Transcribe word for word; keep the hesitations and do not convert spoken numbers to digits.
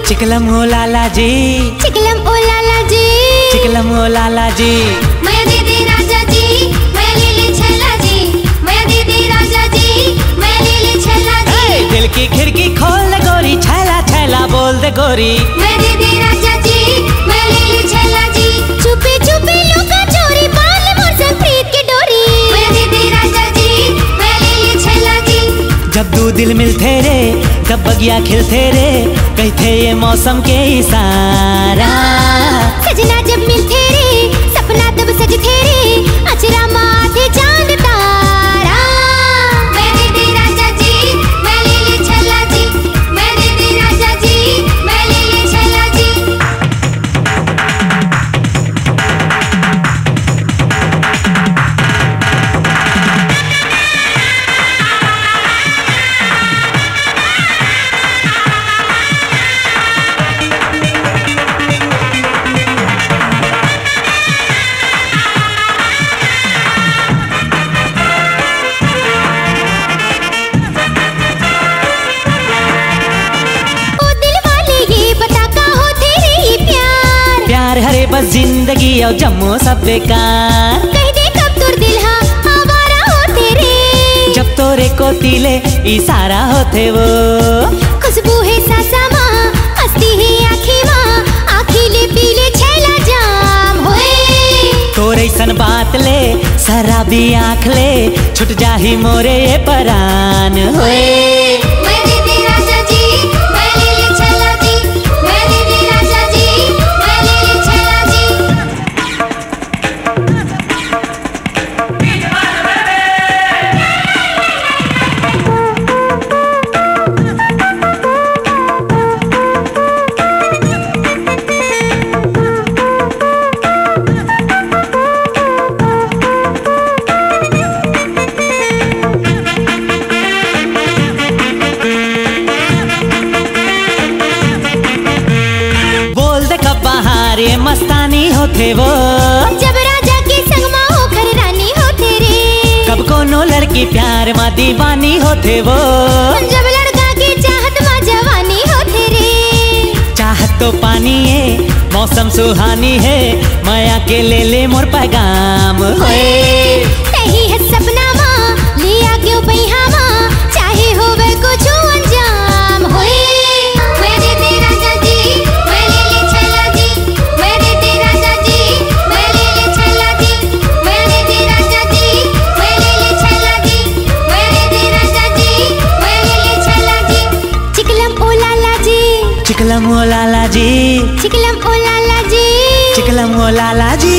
चिकलम ओ लाला जी, चिकलम ओ लाला जी, चिकलम ओ लाला जी। मया दे दे राजा जी, मया ले ले छैला जी। मया दे दे राजा जी, मया ले ले छैला जी। ए, दिल की खिड़की खोल दे गोरी, छैला छैला बोल दे गोरी। मया दे दे राजा जी, मया ले ले छैला जी। छुपे छुपे लुका चोरी, बांध मोर संग प्रीत के डोरी। मया दे दे राजा जी, मया ले ले छैला जी। जब दू दिल मिलथे रे, तब बगिया खिलथे रे, कहिथे ये मौसम के इशारा। सजना जब मिलथे रे, सपना तब सजथे रे, अचरा म आथे चांद तारा। मया दे दे राजा जी, मया ले ले छैला जी। मया दे दे राजा जी, मया ले ले छैला जी। ओ दिल वाले, ये बता का होथे रे ये प्यार? प्यार हरे बस जिंदगी अउ जम्मो सब बेकार। कहि दे कब तोर दिल हा आवारा होथे रे। जब तोरे कोती ले इशारा होथे वो। खुशबू हे सांसा मा, मस्ती हे आँखी मा, आँखी ले पी ले छैला जाम होए। तोर अइसन बात ले, शराबी आँख ले, छूट जाही मोरे ये परान होए। मया दे दे राजा जी, मया ले ले छैला जी। मया दे दे राजा जी, मया ले ले छैला जी। बोल दे कब बाहर ये मस्तानी होथे वो। जब राजा के संग मा ओखर रानी होथे रे। कब कोनो लड़की प्यार मा दीवानी होथे वो। जब लड़का के चाहत मा जवानी होथे रे। चाहत तो पानी हे, मौसम सुहानी हे, मया के ले ले मोर पैगाम होए। तही हे सपना मा, लिया क्यों बइहा मा, चाहे होवे कुछु अंजाम होए। मया दे दे राजा जी, मया ले ले छैला जी। मया दे दे राजा जी, मया ले ले छैला जी। मया दे दे राजा जी, मया ले ले छैला जी। मया दे दे राजा जी, मया ले ले छैला जी। चिकलम ओ लाला जी, चिकलम ओ लाला जी, चिकलम ओ लाला जी, चिकलम ओ लाला जी।